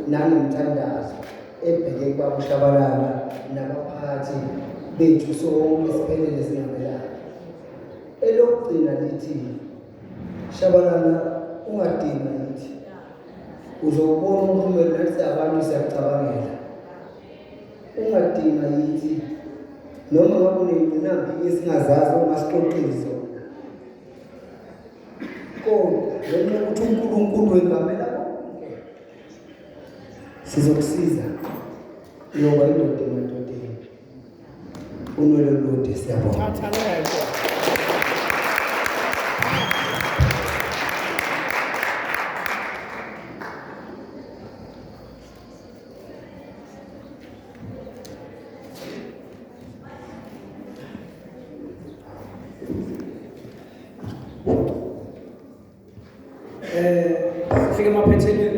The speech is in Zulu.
Nangemthandazo ebheke kubaba uShabalala nabaphathi bethu sonke siphelele singamelani. Elokugcina lithi Shabalala ungadinwa yithi. Uzobona umphumela nathi abantu siyakucabangela. Ungadinwa yithi noma ngabe uney'ngqinamba esingazazi ongasixoxeli zona. Kodwa ngenxa yokuthi uNkulunkulu wengamela konke sizokusiza uyoba indoda emadodeni. Unwele olude siyabonga. Thatha lento. Eh sifike emaphethelweni.